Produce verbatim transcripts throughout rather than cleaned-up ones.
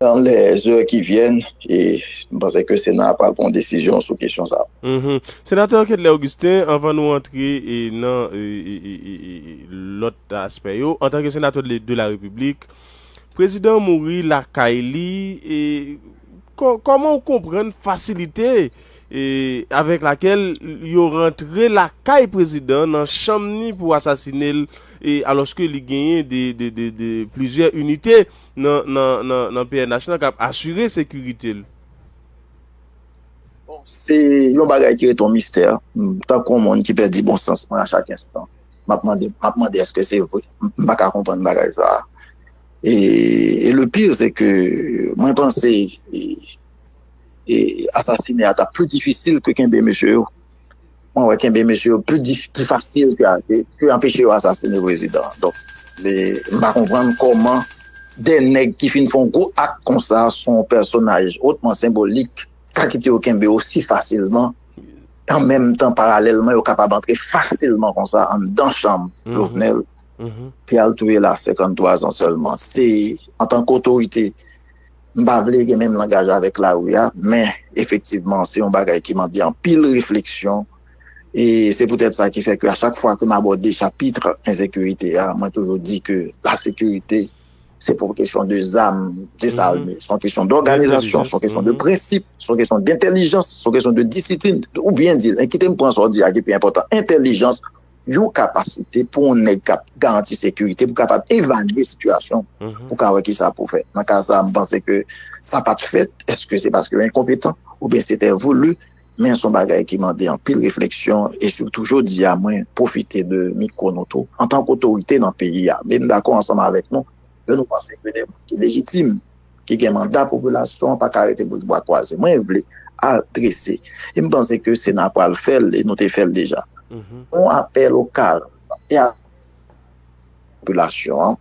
dans les heures qui viennent, e m panse ke Sena a pral pran yon desizyon sou kesyon sa. Mhm. Senatè Kedlè Augustin, anvan nou antre e, nan e, e, e, e, e, lòt aspè yo, antanke senatè de, de la Repiblik, prezidan an mouri lakay li, e kò- kòman w konprann fasilite e, avèk lakèl yo rantre lakay prezidan nan chanm ni pou asasinen l, e, alòske li genyen de, de, de, de plizyè inite nan, nan, nan, nan P N H lan k ap asire sekirite l? Bon, se yon bagay ki rete yon mistè. Tankou yon moun ki pèdi bon sans mwen a chak enstan. M ap mande, m ap mande èske se vre. M pa ka konprann bagay sa a. E, e le pire, se ke mwen panse e, e, asasinen an t ap pli difisil ke kenbe mesye yo. Mwen wè kenbe mesye yo pli dif, pli fasil ke, ke, ke anpeche yo asasinen prezidan an. Donk, e, m pa konprann kòman de nèg ki fin fè yon gwo ak konsa, se yon pèsonaj otman senbolik, ka kite yo kenbe osi fasilman. An menm tan, paralèlman, yo kapab antre fasilman konsa anndan chanm Jovenel, pou y al touye l a senkanntwa zan sèlman. Se, antanke otorite, m pa vle gen menm langaj avèk lari a, men efektivman, se yon bagay ki mande anpil refleksyon. E se poutèt sa ki fè ke a chak fwa ke m abòde chapit ensekirite a, mwen toujou di ke lasekirite, se pa yon kesyon de zam, dezame. Se yon kesyon dòganizasyon, se yon kesyon de prensip, se yon kesyon dentèlijans, se yon kesyon de disiplin. Ou byen di l, kite m pran sa w di a ki pi enpòtan, entèlijans, yon kapasite pou yon nèg k ap garanti sekirite, pou kapab evalye sitiyasyon, pou ka wè kisa pou fè. Nan ka sa a, m panse ke sa pa t fèt. Èske se paske yo enkonpetan oubyen se te voulu? Men se yon bagay ki mande anpil refleksyon e sitou jodi a, mwen pwofite de mikwo nou tou, antanke otorite nan peyi a. Men m dakò ansanm avèk nou, lè nou panse ke de moun ki lejitim, ki gen manda popilasyon an pa ka rete bouch bwa kwaze. Mwen vle adrese, e m panse ke Sena pral fè l, e nou te fè l deja, yon apèl o kalm e a popilasyon an.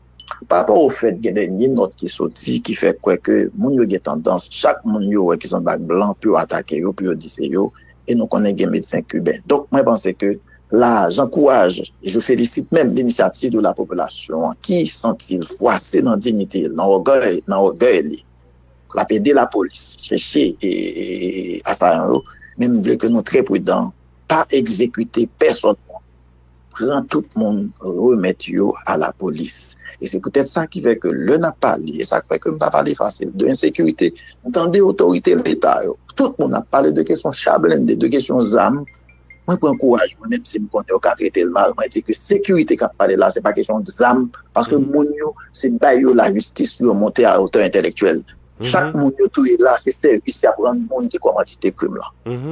Pa rapò o fèt gen dènye nòt ki soti ki fè kwè ke moun yo gen tandans, chak moun yo wè ki se yon bag blan, pou yo atake yo, pou yo di se yo, e nou konnen gen medsen kiben. Donk, mwen panse ke la, j'encourage, je félicite même l'initiative de la population ki santi l fwase nan diyite l, nan ògèy, nan ògèy li. L ap ede lapolis chèche e, e, e, asayan yo, men m vle ke nou trè pridan, pa egzekite pèsòn. Pran tout moun, remèt yo a lapolis. E se poutèt sa ki fè ke lè n ap pale, e sa k fè ke m pa pale fasil de ensekirite, m tande otorite Leta yo, tout moun ap pale de kesyon cha blende, de kesyon zam. Mwen pran kouraj mwen, menm si m konnen yo ka trete l mal, mwen di ke sekirite k ap pale la, se pa kesyon zam, paske moun yo, se bay yo lajistis, yo monte a otè entèlektyèl. Chak moun yo touye la, se sèvis y ap rann moun ki kòmandite krim lan.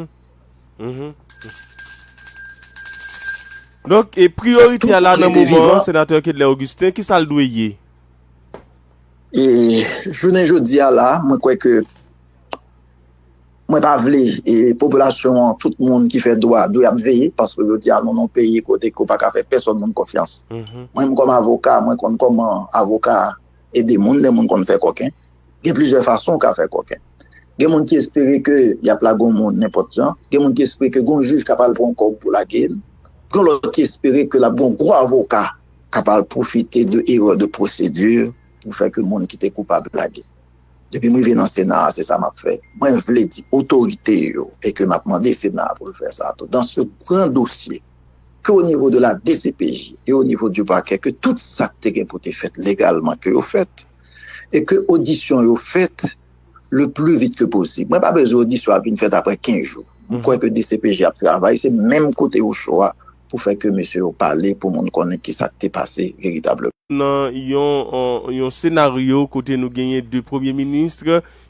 Donk, e priyorite a la nan moman an, senatè Kedlè Augustin, ki sa l dwe ye? E jounen jodi a la, mwen kwè ke mwen pa vle e popilasyon an, tout moun ki fè dwa, dwe ap veye, paske jodi a nou nan yon peyi kote ke w pa ka fè pèsòn moun konfyans. Mwen menm kòm avoka, mwen konn kòman avoka ede moun lè moun konn fè kòken. Gen plizyè fason w ka fè kòken. Gen moun ki espere ke y ap lage yon moun nenpòt jan. Gen moun ki espere ke gen yon jij k ap al pran yon kòb pou lage l. Gen lòt ki espere ke l ap gen yon gwo avoka k ap al pwofite de erè de pwosedi pou fè ke moun ki te koupab lage. Depi m rive nan Sena a, se sa m ap fè. Mwen vle di otorite yo, e ke m ap mande Sena a pou l fè sa tou, dans ce grand dossier, ke o nivo de la D C P J e o nivo du parquet, ke tout sa k te gen pou te fèt legalman, ke yo fèt, e ke odisyon yo fèt le plus vite que possible. Mwen pa bezwen odisyon ap vin fèt apre kenz jou. M kwè ke D C P J ap travay, se menm kote yo cho a, pou fè ke mesye yo pale, pou moun konnen kisa k te pase veritableman. Nan yon, yon, yon senaryo kote nou genyen de premye minis,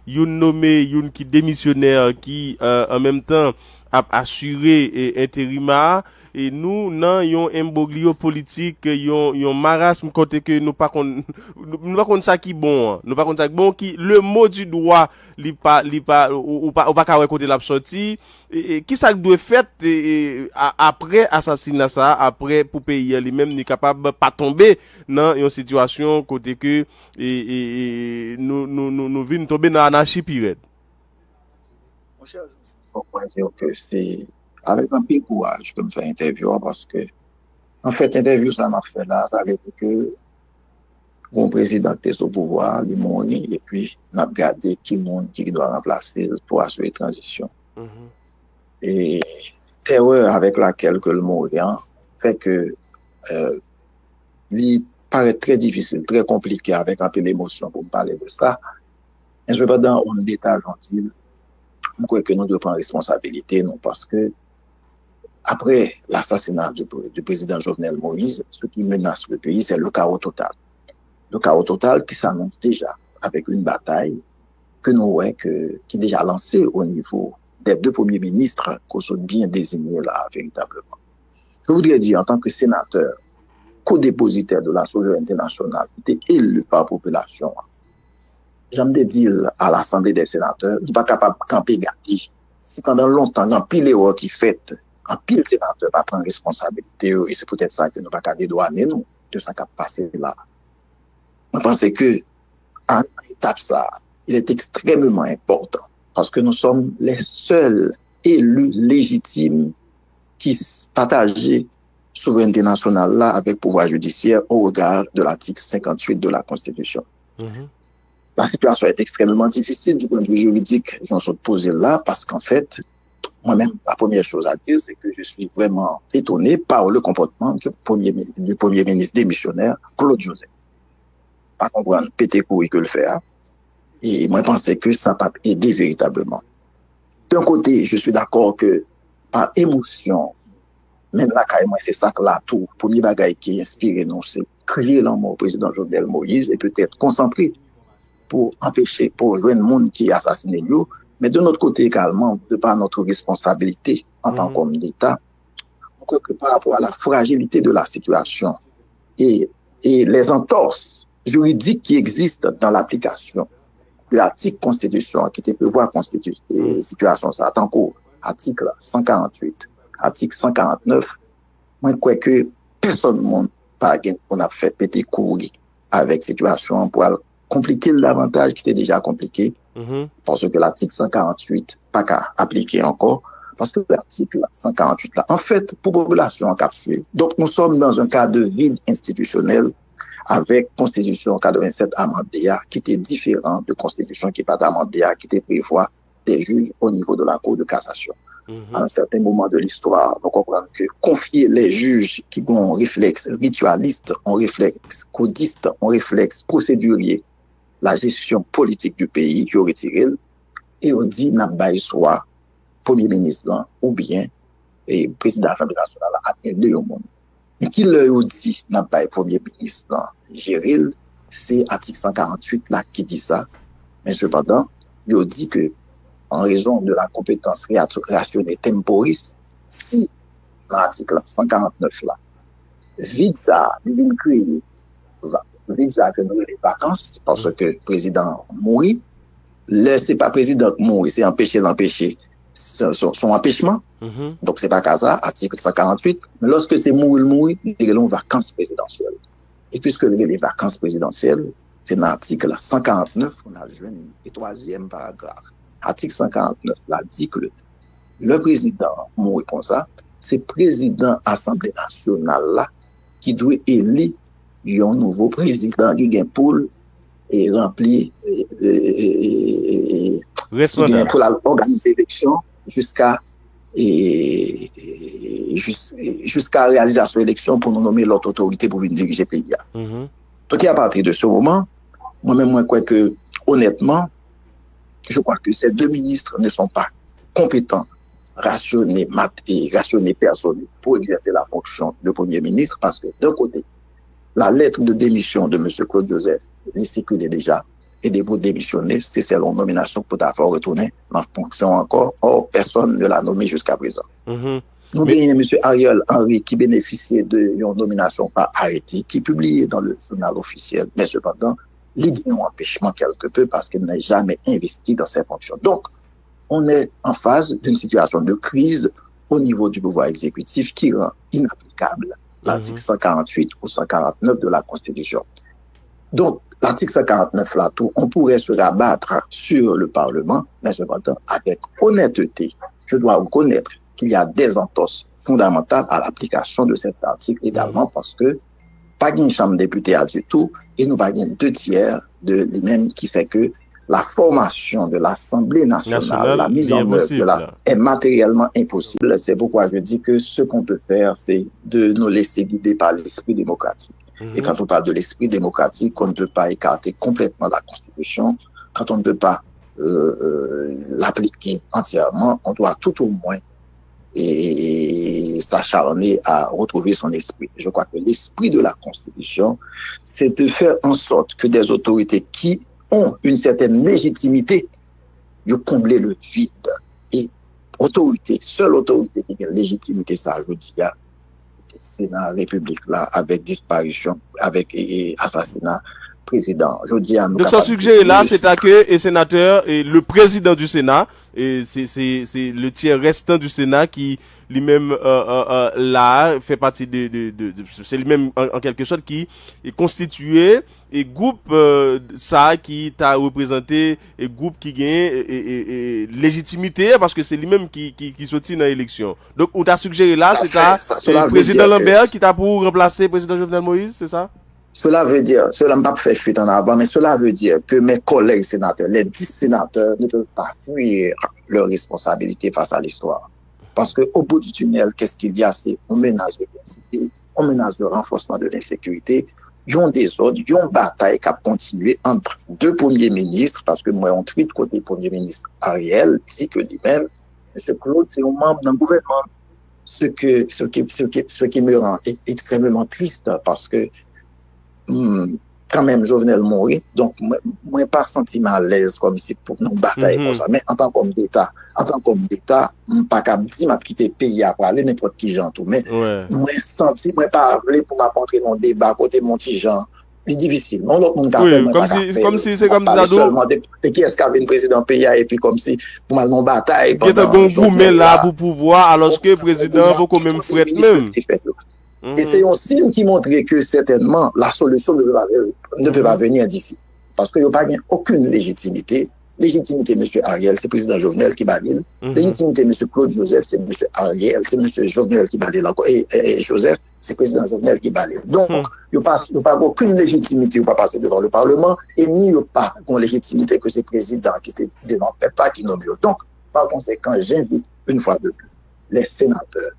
youn nome, youn ki demisyonè, ki, euh, an menm tan ap asire e enterima, e nou nan yon embroglio politik, yon, yon marasm kote ke nou pa konn, nou pa konn sa ki bon an. Nou pa konn sa ki bon, ki le mot du doigt, li pa, li pa, ou, ou pa, ou pa ka wè kote l ap sòti. E, e, kisa k dwe fèt e, e, a, apre asasina sa a, apre pou peyi a li menm li kapab pa tonbe nan yon sitiyasyon kote ke e, e, e, nou, nou, nou, nou vin tonbe nan anachi pi rèd? Monchè, fòk mwen di w ke se avèk anpil kouraj ke m fè entèvyou a, paske, anfèt, entèvyou sa m ap fè la, sa vle di ke Pou yon prezidan ki te sou pouvwa a, li mouri, epi n ap gade ki moun ki dwa ranplase l pou asire tranzisyon. E terè avèk lakèl ke l mouri an fè ke, euh, li parèt trè difisil, trè konplike avèk anpil emosyon pou m pale de sa. Men sepandan, Juan Deta, jan w di l, m kwè ke nou dwe pran responsabilite nou, paske après l'assassinat du, du président Jovenel Moïse, ce qui menace le pays, c'est le chaos total. Le chaos total qui s'annonce déjà avec une bataille ke nou wè ke, ki deja lanse o nivo dè de premye minis ke w sot byen deziye la, veritableman. Je voudrais dire, en tant que sénateur, co-dépositaire de la souveraineté nationale, ki te eli pa popilasyon an, jan m te di l a Lasanble dè Senatè, nou pa kapab kanpe gade. Si pandan lontan, gen anpil erè ki fèt, anpil senatè pa pran responsabilite yo, e se poutèt sa ke nou pa ka dedwannen nou de sa k ap pase la. Mwen panse ke a etap sa, il est extrêmement important, paske nou sòm les seuls élus légitimes ki pataje souverènte nasyonal la avèk pouvwa jidisyè au regard de l'article cinquante-huit de la Constitution. La situation est extrêmement difficile du point de vue juridique, jan w sot poze l la, paske an fèt, mwen menm, la première chose à dire, c'est que je suis vraiment étonné par le comportement du premier, du premier ministre démissionnaire, Claude Joseph. Pa konprann pete kouri ke l fè a. E mwen panse ke sa p ap ede veritableman. D'un côté, je suis d'accord que par émotion, menm lakay mwen, se sa k la tou. Premye bagay ki enspire nou, se kriye lanmò prezidan Jovenel Moïse e petèt konsantre pou anpeche, pou jwenn moun ki asasinen yo. Men de notre côté également, de par notre responsabilité en tant qu'homme d'État, on croit que par rapport à la fragilité de la situation et, et les entorses juridiques qui existent dans l'application de l'article constitution ki te prevwa konstiti- e, sitiyasyon sa, tankou atik san karant-uit, atik san karant-nèf, mwen kwè ke pèsonn moun pa gen pou n ap fè pete kouri avèk sitiyasyon an pou al konplike l davantaj ki te deja konplike, paske latik san karant-uit pa ka aplike ankò, paske latik san karant-uit la, an fèt, pou popilasyon an k ap swiv. Donk, nous sommes dans un cas de vide institutionnel avec Constitution quatre-vingt-sept amande a, ki te diferan de Constitution ki pa t amande a, ki te prevwa des juges au niveau de la Cour de cassation. À un certain moment de l'histoire, nou konprann ke konfye les juges ki gen yon reflèks rityalis, yon reflèks kodis, yon reflèks pwosedirye, la gestion politique du pays, yo retire l, e yo di n ap bay swa premye minis lan oubyen e prezidan Asanble Nasyonal la ap ede yon moun. Men ki lè yo di n ap bay premye minis lan jere l, se atik san karant-uit la ki di sa. Men sepandan, yo di ke, en raison de la compétence ratio- ratione temporis, si nan atik la, san karant-nèf la, vid sa a, li vin kreye, vid sa a ke nou rele vakans, paske prezidan an mouri, lè se pa prezidan k mouri, se anpeche l anpeche, se se- se yon anpechman. Donk, se pa ka sa, atik san karant-uit. Men lòske se mouri l mouri, li rele yon vakans prezidansyèl. E piske li rele vakans prezidansyèl, se nan atik la san karant-nèf pou n al jwenn li. E twazyèm paragraf, atik san karant-nèf la di ke lè prezidan an mouri konsa, se prezidan Asanble Nasyonal la ki dwe eli yon nouvo prezidan ki gen pou l e ranpli e, e, e, e, e, ki gen pou l al òganize eleksyon jiska e, e, jis- jiska reyalizasyon eleksyon pou nou nome lòt otorite pou vin dirije peyi a. Donk, e apati de se moman, mwen menm, mwen kwè ke, onètman, je crois que ces deux ministres ne sont pas compétents, rationnés, mat- et rationnés personnes pour exercer la fonction de Premier ministre, parce que d'un côté, la lettre de démission de M. Claude Joseph, li sikile deja, e depi w demisyone, se sèl yon nominasyon pou ta fè w retounen nan fonksyon ankò, or, personne ne l'a nommé jusqu'à présent. Nou genyen M. Ariel Henry ki benefisye de yon nominasyon pa arete ki pibliye dans le journal officiel, men sepandan, li gen yon anpechman quelque peu parce qu'il n'est jamais investi dans ses fonctions. Donc, on est en face d'une situation de crise au niveau du pouvoir exécutif qui rend inapplicable l'article cent quarante-huit ou cent quarante-neuf de la Constitution. Donc, l'article cent quarante-neuf là, tout, on pourrait se rabattre sur le Parlement, mais cependant, avec honnêteté, je dois reconnaître qu'il y a des entorses fondamentales à l'application de cet article également parce que pa gen chanm depite a ditou, e nou pa gen de tyè de li menm, ki fè ke la formation de l'Assemblée nationale, la mise en œuvre de la, est matériellement impossible. C'est pourquoi je dis que ce qu'on peut faire, c'est de nous laisser guider par l'esprit démocratique. Et quand on parle de l'esprit démocratique, on ne peut pas écarter complètement la Constitution. Quand on ne peut pas euh, euh, l'appliquer entièrement, on doit tout au moins et s'acharner à retrouver son esprit. Je crois que l'esprit de la Constitution, c'est de faire en sorte que des autorités qui ont une certaine légitimité, ils comblent le vide. Et autorité, seule autorité qui a légitimité, ça, je dis, Sena repiblik la avèk disparisyon, avèk e, e, asasina prezidan. Jodi a, nou Donk, sa w kapab di sigjere la, ke se ta ke e senatè, e le président du Sénat, e se, se, se le tiers restant du Sénat ki li menm euh, euh, euh, la fè pati de, de, de, de se li menm an, an kèlke sòt ki e konstitiye e gwoup euh, sa a ki ta reprezante e gwoup ki gen e, e, e, e lejitimite a, paske se li menm ki, ki, ki soti nan eleksyon. Donk, ou ta sigjere la, se ta e prezidan Lambert ki ta pou ranplase prezidan Jovenel Moïse, se sa? Cela veut dire, cela m p ap fè fuite en avant, mais cela veut dire que mes collègues sénateurs, les dix sénateurs, ne peuvent pas fuir leurs responsabilités face à l'histoire. Parce que au bout du tunnel, qu'est-ce qu'il y a? C'est une menace de guerre civile, une menace de renforcement de l'insécurité, yon dezòd, yon batay k ap kontinye ant de premye minis, paske mwen yon tweet kote premye minis Ariel di ke li menm, mesye Claude, se yon manm nan gouvènman. Ce que, ce qui, ce qui, ce qui me rend e- extrêmement triste, paske hmm, kanmenm Jovenel mouri. Donk, mwen, mwen pa santi m alèz kòmsi pou nou batay konsa. Men antan kòm deta, antan kòm deta, m pa kab di m ap kite peyi a prale nenpòt ki jan tou. Men mwen santi, mwen pa vle pou m ap antre nan deba kote m yon ti jan, li difisil. Men yon lòt moun ka fè, mwen pa ka fè l. M ap pale sèlman de, de kiyès ka vin prezidan peyi a, epi kòmsi pou m al nan batay pandan Jovenel la, pou pouvwa, alòske prezidan an poko menm frèt menm. E se yon siy ki montre ke sètènman la solution ne peut pas, ne peut pas venir d'ici. Paske yo pa gen okenn lejitimite. Lejitimite mesye Ariel, se prezidan Jovenel ki ba li l. Lejitimite mesye Claude Joseph, se mesye Ariel, se mesye Jovenel ki ba li l ankò. E, e, e Joseph, se prezidan Jovenel ki ba li l. Donk, yo pa, yo pa gen okenn lejitimite, yo pa pase devan le Parlement, e ni yo pa gen lejitimite ke se prezidan ki te devan pèp la ki nonmen yo. Donk, par conséquent, j'invite une fois de plus les sénateurs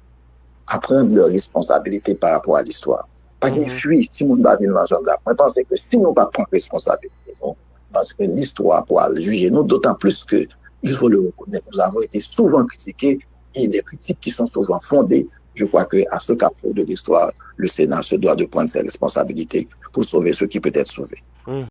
à prendre leurs responsabilités par rapport à l'histoire. Pa gen fwi, timoun pa vin nan jandam. Mwen panse ke si nou pa pran responsabilite nou, paske listwa pou al jije nou, d'autant plus que, il faut le reconnaître, nous avons été souvent critiqués, et des critiques qui sont souvent fondées. Je crois que à ce carrefour de l'histoire, le Sénat se doit de prendre ses responsabilités pour sauver ce qui peut être sauvé. Hmm.